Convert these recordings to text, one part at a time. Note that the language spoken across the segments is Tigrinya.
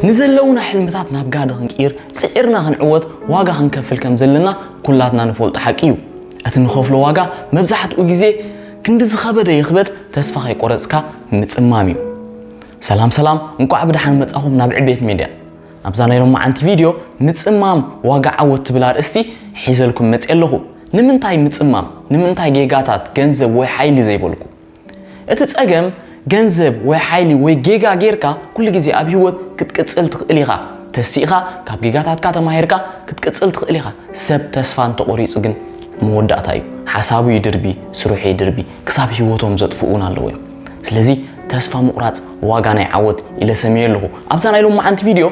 ንዘለውና ሕልምታት ናብ ጋደ ክንቅይር ጽዒርና ክንዕወት ዋጋ ክንከፍል ከም ዘለና ኩላትና ንፈልጦ ሓቂ እዩ። እቲ ንኸፍሎ ዋጋ መብዛሕትኡ ግዜ ክንዲ ዝኸበደ ይኽበድ ተስፋ ከይቆረጽካ ምጽማም እዩ። ሰላም ሰላም፣ እንቋዕ ብደሓን መጻኹም ናብ ዕቤት ሚድያ። ኣብዛ ናይ ሎማዓንቲ ቪድዮ ምጽማም ዋጋ ዓወት ትብል ኣርእስቲ ሒዘልኩም መጽየ ኣለኹ። ንምንታይ ምጽማም? ንምንታይ ጌጋታት ገንዘብ ወይ ሓይሊ ዘይበልኩ? እቲ ጸገም ገንዘብ ወይ ሓይሊ ወይ ጌጋ ጌርካ ኩሉ ግዜ ኣብ ህይወት ክትቅጽል ትኽእል ኢኻ። ተሲእኻ ካብ ጌጋታትካ ተማሂርካ ክትቅጽል ትኽእል ኢኻ። ሰብ ተስፋ እንተቖሪጹ ግን መወዳእታ እዩ። ሓሳቡ ይድርቢ፣ ስርሑ ይድርቢ፣ ክሳብ ህይወቶም ዘጥፍኡ እውን ኣለዉ እዮም። ስለዚ ተስፋ ምቑራጽ ዋጋ ናይ ዓወት ኢለ ሰምየ ኣለኹ። ኣብዛ ናይ ሎማዓንቲ ቪድዮ፣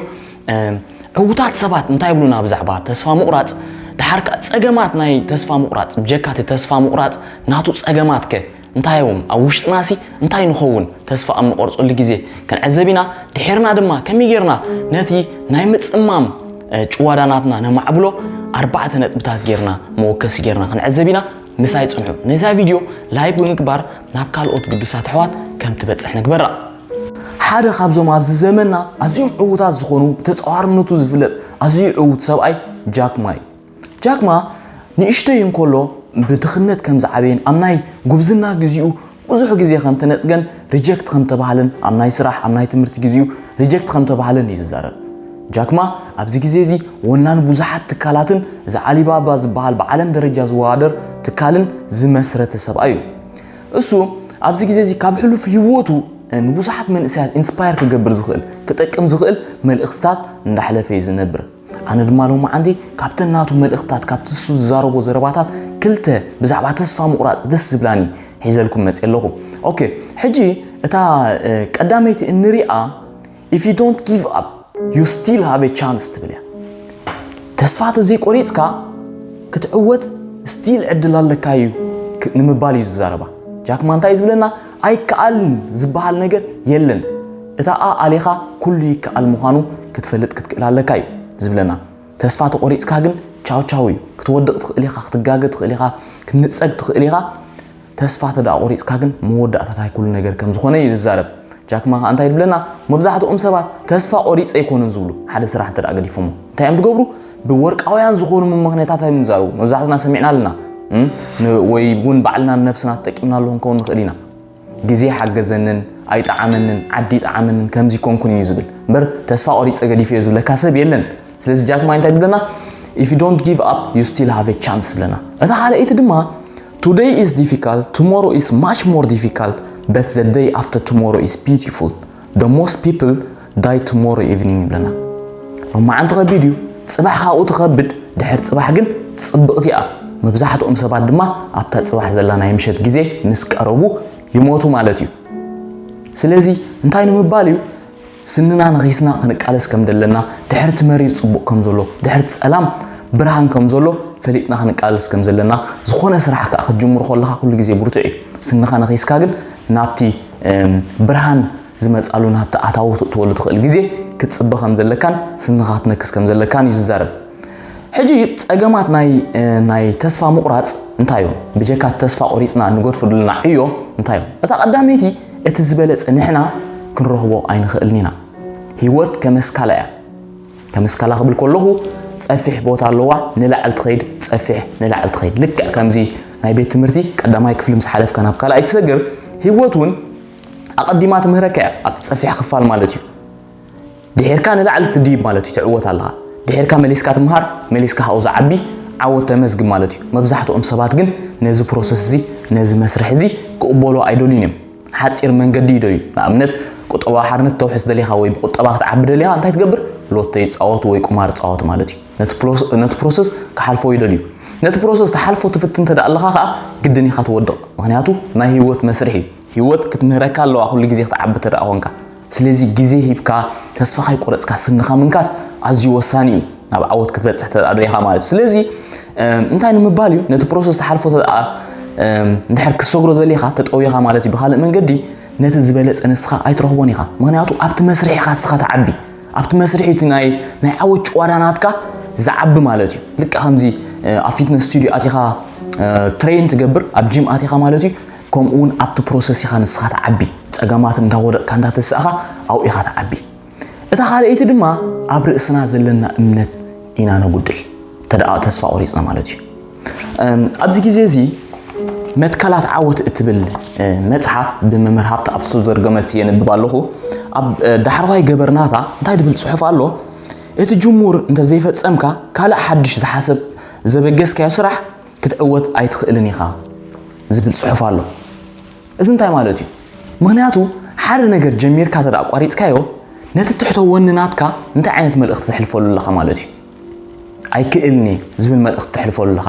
እም፣ ዕዉታት ሰባት እንታይ ይብሉና ብዛዕባ ተስፋ ምቑራጽ? ደሓር ከኣ ጸገማት ናይ ተስፋ ምቑራጽ፣ ብጀካ እቲ ተስፋ ምቑራጽ ናቱ ጸገማት ከ እንታይ እዮም? ኣብ ውሽጥናሲ እንታይ ንኸውን? ተስፋ ኣብ ንቖርጸሉ ግዜ ክንዕዘብ ኢና። ድሒርና ድማ ከመይ ጌርና ነቲ ናይ ምጽማም፣ እ፣ ጭዋዳናትና ነማዕብሎ ኣርባዕተ ነጥብታት ጌርና መወከሲ ጌርና ክንዕዘብ ኢና። ምሳይ ጽንሑ። ነዛ ቪድዮ ላይክ ብምግባር ናብ ካልኦት ግዱሳት ኣሕዋት ከም ትበጽሕ ንግበራ። ሓደ ካብዞም ኣብዚ ዘመንና ኣዝዮም ዕዉታት ዝኾኑ ብተጻዋርነቱ ዝፍለጥ ኣዝዩ ዕዉት ሰብኣይ ጃክ ማ እዩ። ጃክ ማ ንእሽተይ እንከሎ ብድኽነት ከም ዝዓበየን ኣብ ናይ ጉብዝና ግዜኡ ብዙሕ ግዜ ከም ተነጽገን ሪጀክት ከም ተባህለን ኣብ ናይ ስራሕ ኣብ ናይ ትምህርቲ ግዜኡ ሪጀክት ከም ተባህለን እዩ ዝዛረብ። ጃክ ማ ኣብዚ ግዜ እዚ ወናን ብዙሓት ትካላትን እዚ ኣሊባባ ዝበሃል ብዓለም ደረጃ ዝወዳደር ትካልን ዝመስረተ ሰብኣይ እዩ። እሱ ኣብዚ ግዜ እዚ ካብ ሕሉፍ ህይወቱ ንብዙሓት መንእሰያት ኢንስፓየር ክገብር ዝኽእል ክጠቅም ዝኽእል መልእኽትታት እንዳሕለፈ እዩ ዝነብር። ኣነ ድማ ሎማዓንቲ ካብተን ናቱ መልእኽትታት ካብቲ እሱ ዝዛረቦ ዘረባታት ክልተ ብዛዕባ ተስፋ ምቑራጽ ደስ ዝብላኒ ሒዘልኩም መጽየ ኣለኹ። ኦኬ፣ ሕጂ እታ፣ እ፣ ቀዳመይቲ እንሪኣ if you don't give up you still have a chance ትብል እያ። ተስፋ ተዘይቆሪጽካ ክትዕወት ስቲል ዕድል ኣለካ እዩ ክ-፣ ንምባል እዩ ዝዛረባ። ጃክ ማ እንታይ እዩ ዝብለና? ኣይከኣልን ዝበሃል ነገር የለን። እታ ኣሊኻ ኩሉ ይከኣል ምዃኑ ክትፈልጥ ክትክእል ኣለካ እዩ ዝብለና። ተስፋ ተቆሪጽካ ግን ቻው ቻው እዩ። ክትወድቕ ትኽእል ኢኻ፣ ክትጋገ ትኽእል ኢኻ፣ ክትንጸግ ትኽእል ኢኻ። ተስፋ ተደኣ ቆሪጽካ ግን መወዳእታ ናይ ኩሉ ነገር ከም ዝኾነ እዩ ዝዛረብ። ጃክ ማ ከኣ እንታይ ይብለና? መብዛሕትኦም ሰባት ተስፋ ቆሪጸ ኣይኮኑን ዝብሉ፣ ሓደ ስራሕ እንተ ደኣ ገዲፎሞ። እንታይ እዮም ዝገብሩ? ብወርቃውያን ዝኾኑ መመኽንያታት እዮም ዝዛረቡ። መብዛሕትና ሰሚዕና ኣለና። እም? ን-፣ ወይ እውን ባዕልና ንነብስና ተጠቂምናሉ ክንከውን ንኽእል ኢና። ግዜ ሓገዘንን፣ ኣይጠዓመንን፣ ዓዲ ይጠዓመንን፣ ከምዚ ኮንኩን እዩ ዝብል። እምበር ተስፋ ቆሪጸ ገዲፈዮ ዝብለካ ሰብ የለን። ስለዚ ጃክ ማ እንታይ ይብለና? If you don't give up you still have a chance ብለና። እታ ካልኣይቲ ድማ today is difficult, tomorrow is much more difficult, but the day after tomorrow is beautiful. The most people die tomorrow evening ይብለና። ሎማዓንቲ ከቢድ እዩ፣ ጽባሕ ካብኡ ትኸብድ፣ ድሕር ጽባሕ ግን ጽብቕቲ እያ። መብዛሕትኦም ሰባት ድማ ኣብታ ጽባሕ ዘላ ናይ ምሸት ግዜ ምስ ቀረቡ ይሞቱ ማለት እዩ። ስለዚ እንታይ ንምባል እዩ? ስንና ነኺስና ክንቃለስ ከም ዘለና፣ ድሕርቲ መሪር ጽቡቕ ከም ዘሎ፣ ድሕርቲ ጸላም ብርሃን ከም ዘሎ ፈሊጥና ክንቃለስ ከም ዘለና፣ ዝኾነ ስራሕ ከኣ ክትጅምሮ ከለኻ ኩሉ ግዜ ብርቱዕ እዩ። ስንኻ ነኺስካ ግን ናብቲ፣ እም፣ ብርሃን ዝመጻሉ ናብቲ ኣታዊ ክትእትወሉ ትኽእል ግዜ ክትጽበ ከም ዘለካን ስንኻ ክትነክስ ከም ዘለካን እዩ ዝዛረብ። ሕጂ ጸገማት ናይ፣ እ፣ ናይ ተስፋ ምቑራጽ እንታይ እዮም? ብጀካ ተስፋ ቆሪጽና እንገድፎ ዘለና ዕዮ እንታይ እዮም? እታ ቀዳመይቲ እቲ ዝበለጸ ንሕና ክንረኽቦ ኣይንኽእልን ኢና። ህይወት ከመስካላ እያ። ከመስካላ ክብል ከለኹ ጸፊሕ ቦታ ኣለዋ፣ ንላዕሊ ትኸይድ፣ ጸፊሕ ንላዕሊ ትኸይድ። ልክዕ ከምዚ ናይ ቤት ትምህርቲ ቀዳማይ ክፍሊ ምስ ሓለፍካ ናብ ካልኣይ ትሰግር፣ ህይወት እውን ኣቐዲማ ትምህረካ እያ፣ ኣብቲ ጸፊሕ ክፋል ማለት እዩ። ድሒርካ ንላዕሊ ትድይብ ማለት እዩ፣ ትዕወት ኣለኻ። ድሒርካ መሊስካ ትምሃር፣ መሊስካ ካብኡ ዝዓቢ ዓወት ተመዝግብ ማለት እዩ። መብዛሕትኦም ሰባት ግን ነዚ ፕሮሰስ እዚ፣ ነዚ መስርሕ እዚ ክቕበሉ ኣይደልዩን እዮም። ሓጺር መንገዲ ይደልዩ። ንኣብነት፣ ቁጠባዊ ሓርነት ተውሕስ ደሊኻ ወይ ብቁጠባ ክትዓቢ ደሊኻ፣ እንታይ ትገብር? ሎቶ ይጻወት ወይ ቁማር ጻወት ማለት እዩ። ነቲ ፕሮስ-፣ ነቲ ፕሮሰስ ክሓልፎ ይደልዩ። ነቲ ፕሮሰስ ትሓልፎ ትፍትን እንተ ደኣ ኣለኻ ከኣ፣ ግድን ኢኻ ትወድቕ። ምኽንያቱ፣ ናይ ህይወት መስርሕ እዩ። ህይወት ክትምህረካ ኣለዋ፣ ኩሉ ግዜ ክትዓቢ እንተ ደኣ ኾንካ። ስለዚ ግዜ ሂብካ፣ ተስፋ ከይቆረጽካ ስንኻ ምንካስ ኣዝዩ ወሳኒ እዩ፣ ናብ ዓወት ክትበጽሕ እንተ ደኣ ደሊኻ ማለት እዩ። ስለዚ፣ እም፣ እንታይ ንምባል እዩ? ነቲ ፕሮሰስ ትሓልፎ እንተ ደኣ፣ እም፣ እንድሕር ክትሰግሮ ደሊኻ፣ ተጠዊኻ ማለት እዩ። ብኻልእ መንገዲ፣ ነቲ ዝበለጸ ንስኻ ኣይትረኽቦን ኢኻ። ምኽንያቱ፣ ኣብቲ መስርሕ ኢኻ ንስኻ ትዓቢ። ኣብቲ መስርሕ እቲ ናይ፣ ናይ ዓወት ጭዋዳ ናትካ ዝዓቢ ማለት እዩ። ልክዕ ከምዚ፣ እ፣ ኣብ ፊትነስ ስቱድዮ ኣቲኻ፣ እ፣ ትሬን ትገብር፣ ኣብ ጂም ኣቲኻ ማለት እዩ። ከምኡ እውን ኣብቲ ፕሮሰስ ኢኻ ንስኻ ትዓቢ። ጸገማት እንዳወደቕካ እንዳተሳእኻ ኣብኡ ኢኻ ትዓቢ። እታ ካልኣይቲ ድማ ኣብ ርእስና ዘለና እምነት ኢና ነጉድል፣ ተደኣ ተስፋ ቆሪጽና ማለት እዩ። እም፣ ኣብዚ ግዜ እዚ መትከላት ዓወት እትብል፣ እ፣ መጽሓፍ ብመምህር ሃብተኣብ ዝተተርጎመት የንብብ ኣለኹ። ኣብ፣ እ፣ ዳሕረዋይ ገበርናታ እንታይ ድብል ጽሑፍ ኣሎ? "እቲ ጅሙር እንተ ዘይፈጸምካ፣ ካልእ ሓድሽ ዝሓሰብ ዘበገስካዮ ስራሕ ክትዕወት ኣይትኽእልን ኢኻ" ዝብል ጽሑፍ ኣሎ። እዚ እንታይ ማለት እዩ? ምኽንያቱ ሓደ ነገር ጀሚርካ ተደኣ ኣቋሪጽካዮ፣ ነቲ ትሕተ ወኒ ናትካ እንታይ ዓይነት መልእኽቲ ተሕልፈሉ ኣለኻ ማለት እዩ? "ኣይክእልን እየ" ዝብል መልእኽቲ ተሕልፈሉ ኣለኻ።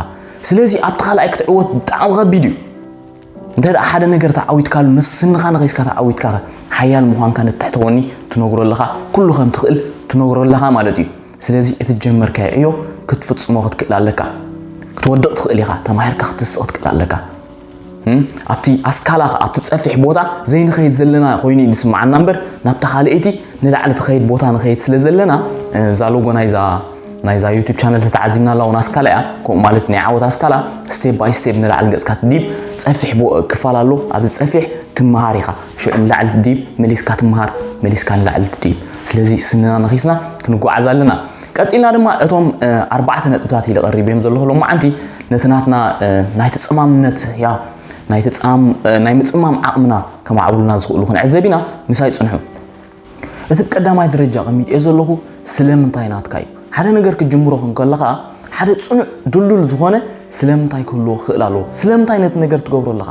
ስለዚ ኣብቲ ካልኣይ ክትዕወት ብጣዕሚ ከቢድ እዩ። እንተ ደኣ ሓደ ነገር ተዓዊትካሉ፣ ንስንኻ ንኸይስካ ተዓዊትካ፣ ሓያል ምዃንካ ነቲ ትሕተ ወኒ ትነግሮ ኣለኻ፣ ኩሉ ከም ትኽእል ትነግሮ ኣለኻ ማለት እዩ። ስለዚ እቲ ጀመርካዮ ዕዮ ክትፍጽሞ ክትክእል ኣለካ። ክትወድቕ ትኽእል ኢኻ፣ ተማሂርካ ክትስቕ ክትክእል ኣለካ። እም፣ ኣብቲ ኣስካላ፣ ኣብቲ ጸፊሕ ቦታ ዘይንኸይድ ዘለና ኮይኑ እዩ ዝስምዓና እምበር፣ ናብታ ካልኣይቲ ንላዕሊ ትኸይድ ቦታ ንኸይድ ስለ ዘለና፣ እ፣ እዛ ሎጎ ናይዛ፣ ናይዛ YouTube ቻነል ተተዓዚብና ኣላ እውን ኣስካላ እያ። ከምኡ ማለት ናይ ዓወት ኣስካላ፣ ስቴፕ ባይ ስቴፕ ንላዕሊ ገጽካ ትዲብ፣ ጸፊሕ ቦ-፣ ክፋል ኣሎ። ኣብዚ ጸፊሕ ትመሃር ኢኻ። ሽዑ ንላዕሊ ትዲብ፣ መሊስካ ትመሃር፣ መሊስካ ንላዕሊ ትዲብ። ስለዚ ስንና ነኺስና ክንጓዓዝ ኣለና። ቀጺልና ድማ እቶም፣ እ፣ ኣርባዕተ ነጥብታት ኢለ ቀሪበዮም ዘለኹ ሎማዓንቲ፣ ነቲ ናትና፣ እ፣ ናይ ተጸማምነት፣ ያ፣ ናይ ተጻም-፣ እ፣ ናይ ምጽማም ዓቕምና ከማዕብሉልና ዝኽእሉ ክንዕዘብ ኢና። ምሳይ ጽንሑ። እቲ ብቀዳማይ ደረጃ ቀሚጠዮ ዘለኹ ስለምንታይ ናትካ እዩ። ሓደ ነገር ክትጅምሮ እንከለኻ፣ ሓደ ጽኑዕ ድልዱል ዝኾነ ስለምንታይ ክህልዎ ክኽእል ኣለዎ። ስለምንታይ ነቲ ነገር ትገብሮ ኣለኻ?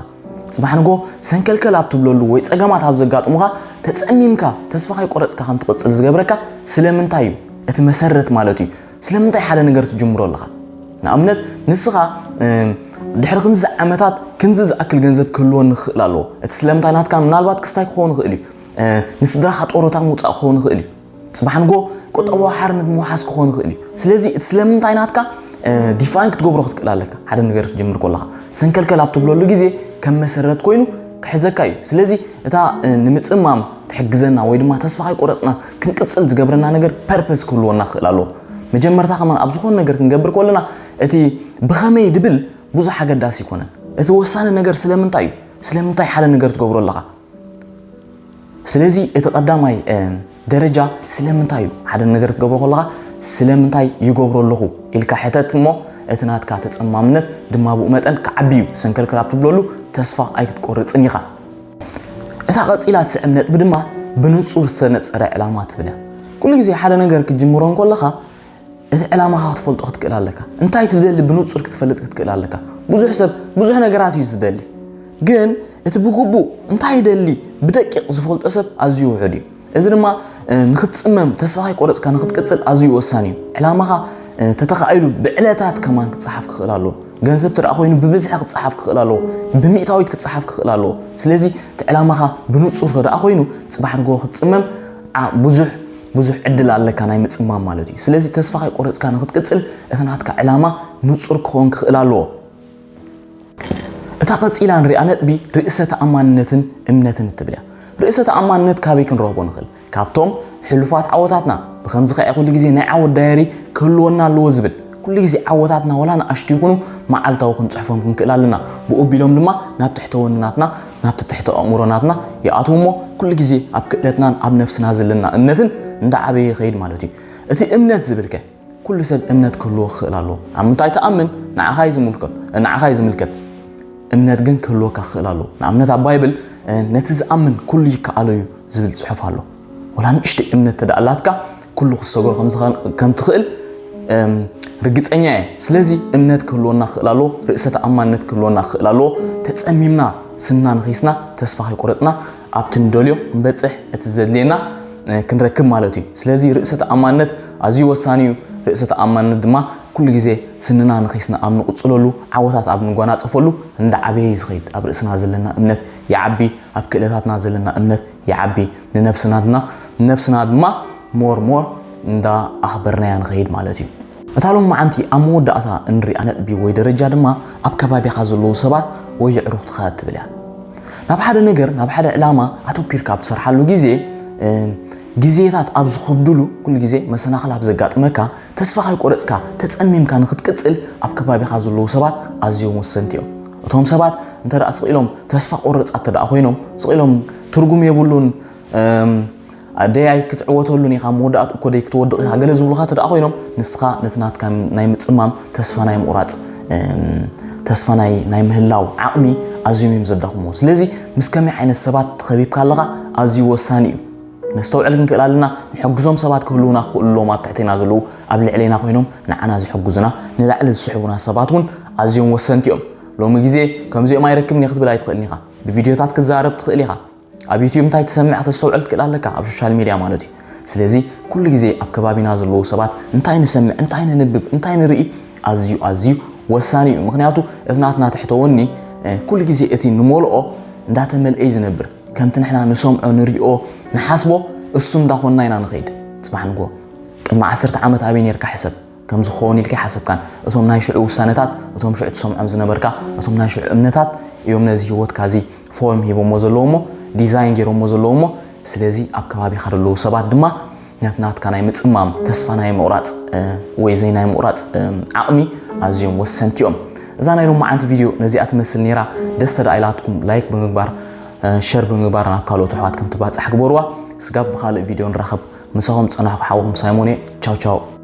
ጽባሕ ንግሆ ሰንከልከል ኣብ ትብለሉ ወይ ጸገማት ኣብ ዘጋጥሙኻ፣ ተጸሚምካ ተስፋ ከይቆረጽካ ከም ትቕጽል ዝገብረካ ስለምንታይ እዩ? እቲ መሰረት ማለት እዩ። ስለምንታይ ሓደ ነገር ትጅምሮ ኣለኻ? ንኣብነት ንስኻ፣ እም፣ ድሕሪ ክንዚ ዓመታት ክንዚ ዝኣክል ገንዘብ ክህልወኒ ክኽእል ኣለዎ። እቲ ስለምንታይ ናትካ ምናልባት ክስታይ ክኸውን ይኽእል እዩ። እ፣ ንስድራኻ ጦሮታ ምውጻእ ክኸውን ይኽእል እዩ። ጽባሕ ንግሆ ቁጠባዊ ሓርነት ምውሓስ ክኾን ይኽእል እዩ። ስለዚ እቲ ስለምንታይ ናትካ፣ እ፣ ዲፋይን ክትገብሮ ክትክእል ኣለካ። ሓደ ነገር ክትጅምር ከለኻ ሰንከልከል ኣብ ትብለሉ ግዜ ከም መሰረት ኮይኑ ክሕዘካ እዩ። ስለዚ እታ፣ እ፣ ንምጽማም ትሕግዘና ወይ ድማ ተስፋ ከይቆረጽና ክንቅጽል ዝገብረና ነገር ፐርፐስ ክህልወና ክኽእል ኣለዎ። መጀመርታ ከማን ኣብ ዝኾነ ነገር ክንገብር ከለና እቲ ብኸመይ ድብል ብዙሕ ኣገዳሲ ኣይኮነን። እቲ ወሳኒ ነገር ስለምንታይ እዩ? ስለምንታይ ሓደ ነገር ትገብሮ ኣለኻ? ስለዚ እቲ ቀዳማይ፣ እ፣ ደረጃ ስለምንታይ እዩ ሓደ ነገር ክትገብሮ ከለኻ፣ "ስለምንታይ ይገብሮ ኣለኹ?" ኢልካ ሕተት እሞ፣ እቲ ናትካ ተጸማምነት ድማ ብኡ መጠን ክዓቢ እዩ። ሰንከልከል ኣብ ትብለሉ ተስፋ ኣይክትቆርጽን ኢኻ። እታ ቀጺላ ትስዕብ ነጥቢ ድማ ብንጹር ዝተነጸረ ዕላማ ትብል እያ። ኩሉ ግዜ ሓደ ነገር ክትጅምሮ እንከለኻ፣ እቲ ዕላማኻ ክትፈልጦ ክትክእል ኣለካ። እንታይ ትደሊ ብንጹር ክትፈልጥ ክትክእል ኣለካ። ብዙሕ ሰብ ብዙሕ ነገራት እዩ ዝደሊ፣ ግን እቲ ብግቡእ እንታይ ይደሊ ብደቂቕ ዝፈልጦ ሰብ ኣዝዩ ውሑድ እዩ። እዚ ድማ፣ እ፣ ንኽትጽመም፣ ተስፋ ከይቆረጽካ ንኽትቅጽል ኣዝዩ ወሳኒ እዩ። ዕላማኻ፣ እ፣ ተተኻኢሉ ብዕለታት ከማን ክጸሓፍ ክኽእል ኣለዎ። ገንዘብ እንተ ደኣ ኮይኑ ብብዝሒ ክጸሓፍ ክኽእል ኣለዎ። ብሚእታዊት ክጸሓፍ ክኽእል ኣለዎ። ስለዚ እቲ ዕላማኻ ብንጹር እንተ ደኣ ኮይኑ፣ ጽባሕ ንግሆ ክትጽመም፣ ዓ-፣ ብዙሕ፣ ብዙሕ ዕድል ኣለካ ናይ ምጽማም ማለት እዩ። ስለዚ ተስፋ ከይቆረጽካ ንኽትቅጽል እቲ ናትካ ዕላማ ንጹር ክኸውን ክኽእል ኣለዎ። እታ ቀጺላ ንሪኣ ነጥቢ ርእሰ ተኣማንነትን እምነትን እትብል እያ። ርእሰ ተኣማንነት ካበይ ክንረኽቦ ንኽእል? ካብቶም ሕሉፋት ዓወታትና። ብኸምዚ ከኣ ኩሉ ግዜ ናይ ዓወት ዳየሪ ክህልወና ኣለዎ ዝብል። ኩሉ ግዜ ዓወታትና ወላ ንኣሽቱ ይኹኑ መዓልታዊ ክንጽሕፎም ክንክእል ኣለና። ብኡ ኣቢሎም ድማ ናብ ትሕተ ወንናትና፣ ናብቲ ትሕተ ኣእምሮናትና ይኣትዉ እሞ፣ ኩሉ ግዜ ኣብ ክእለትናን ኣብ ነብስና ዘለና እምነትን እንዳዓበየ ይኸይድ ማለት እዩ። እቲ እምነት ዝብልከ? ኩሉ ሰብ እምነት ክህልዎ ክኽእል ኣለዎ። ኣብ ምንታይ ትኣምን? ንዓኻ እዩ ዝምልከት፣ ንዓኻ እዩ ዝምልከት። እምነት ግን ክህልወካ ክኽእል ኣለዎ። ንኣብነት ኣብ ባይብል፣ እ፣ "ነቲ ዝኣምን ኩሉ ይከኣሎ እዩ" ዝብል ጽሑፍ ኣሎ። ወላ ንእሽተይ እምነት እንተ ደኣ ኣላትካ፣ ኩሉ ክትሰግሮ ከም ዝኸ-፣ ከም ትኽእል፣ እም፣ ርግጸኛ እየ። ስለዚ እምነት ክህልወና ክኽእል ኣለዎ፣ ርእሰ ተኣማንነት ክህልወና ክኽእል ኣለዎ። ተጸሚምና ስንና ንኺስና፣ ተስፋ ከይቆረጽና፣ ኣብቲ ንደልዮ ክንበጽሕ፣ እቲ ዘድልየና፣ እ፣ ክንረክብ ማለት እዩ። ስለዚ ርእሰ ተኣማንነት ኣዝዩ ወሳኒ እዩ። ርእሰ ተኣማንነት ድማ ኩሉ ግዜ ስንና ንኺስና ኣብ ንቕጽለሉ፣ ዓወታት ኣብ ንጓናጸፈሉ እንዳዓበየ እዩ ዝኸይድ። ኣብ ርእስና ዘለና እምነት ይዓቢ፣ ኣብ ክእለታትና ዘለና እምነት ይዓቢ፣ ንነብስና ድማ፣ ንነብስና ድማ ሞር ሞር እንዳ ኣኽበርናያ ንኸይድ ማለት እዩ። እታ ሎማዓንቲ ኣብ መወዳእታ እንሪኣ ነጥቢ ወይ ደረጃ ድማ ኣብ ከባቢኻ ዘለዉ ሰባት ወይ የዕሩኽትኻ እትብል እያ። ናብ ሓደ ነገር፣ ናብ ሓደ ዕላማ ኣተኲርካ ኣብ ትሰርሓሉ ግዜ፣ እ፣ ግዜታት ኣብ ዝኸብድሉ፣ ኩሉ ግዜ መሰናኽል ኣብ ዘጋጥመካ፣ ተስፋ ከይቆረጽካ፣ ተጸሚምካ ንኽትቅጽል ኣብ ከባቢኻ ዘለዉ ሰባት ኣዝዮም ወሰንቲ እዮም። እቶም ሰባት እንተ ደኣ ስቕ ኢሎም ተስፋ ቆረጻት እንተ ደኣ ኮይኖም፣ ስቕ ኢሎም ትርጉም የብሉን፣ እም፣ ኣደያይ ክትዕወተሉን ኢኻ፣ መወዳእትኡ እኮ ደይ ክትወድቕ ኢኻ፣ ገለ ዝብሉኻ ተደኣ ኮይኖም፣ ንስኻ ነቲ ናትካ ናይ ምጽማም፣ ተስፋ ናይ ምቑራጽ፣ እም፣ ተስፋ ናይ፣ ናይ ምህላው ዓቕሚ ኣዝዮም እዮም ዘዳኽምዎ። ስለዚ ምስ ከመይ ዓይነት ሰባት ተኸቢብካ ኣለኻ ኣዝዩ ወሳኒ እዩ። ነስተውዕል ክንክእል ኣለና። ንሕግዞም ሰባት ክህልውና ክኽእሉ ኣለዎም፣ ኣብ ትሕቴና ዘለዉ፣ ኣብ ልዕሌና ኮይኖም ንዓና ዝሕግዙና፣ ንላዕሊ ዝስሕቡና ሰባት እውን ኣዝዮም ወሰንቲ እዮም። ሎሚ ግዜ ከምዚኦም ኣይረክብን እየ ክትብል ኣይትኽእልን ኢኻ። ብቪድዮታት ክዛረብ ትኽእል ኢኻ። ኣብ ዩትዩብ እንታይ ትሰምዕ ከተስተውዕል ትክእል ኣለካ። ኣብ ሶሻል ሚድያ ማለት እዩ። ስለዚ ኩሉ ግዜ ኣብ ከባቢና ዘለዉ ሰባት እንታይ ንሰምዕ፣ እንታይ ነንብብ፣ እንታይ ንርኢ ኣዝዩ ኣዝዩ ወሳኒ እዩ። ምክንያቱ እቲ ናትና ትሕተወኒ ኩሉ ግዜ እቲ ንመልኦ እንዳተመልአ እዩ ዝነብር። ከምቲ ንሕና ንሰምዖ ንሪኦ ንሓስቦ እሱ እንዳኾንና ኢና ንኸይድ። ፅባሕ ንግሆ ቅድሚ ዓሰርተ ዓመት ኣበይ ነርካ ሕሰብ። ከም ዝኸውን ኢልካ ሓሰብካን። እቶም ናይ ሽዑ ውሳነታት፣ እቶም ሽዑ ትሰምዖም ዝነበርካ፣ እቶም ናይ ሽዑ እምነታት እዮም ነዚ ህይወትካ እዚ ፎርም ሂቦሞ ዘለዉ እሞ፣ ዲዛይን ገይሮሞ ዘለዉ እሞ። ስለዚ ኣብ ከባቢኻ ዘለዉ ሰባት ድማ ነቲ ናትካ ናይ ምጽማም፣ ተስፋ ናይ ምቑራጽ ወይ ዘይ ናይ ምቑራጽ ዓቕሚ ኣዝዮም ወሰንቲ እዮም። እዛ ናይ ሎማዓንቲ ቪድዮ ነዚኣ ትመስል ነይራ። ደስ ተደኣ ኢላትኩም ላይክ ብምግባር፣ ሸር ብምግባር ናብ ካልኦት ኣሕዋት ከም ትባጻሕ ግበርዋ። ስጋብ ብኻልእ ቪድዮ ንራኸብ። ምሳኹም ጸናሕኩ ሓውኹም ሳይሞን እየ። ቻው ቻው።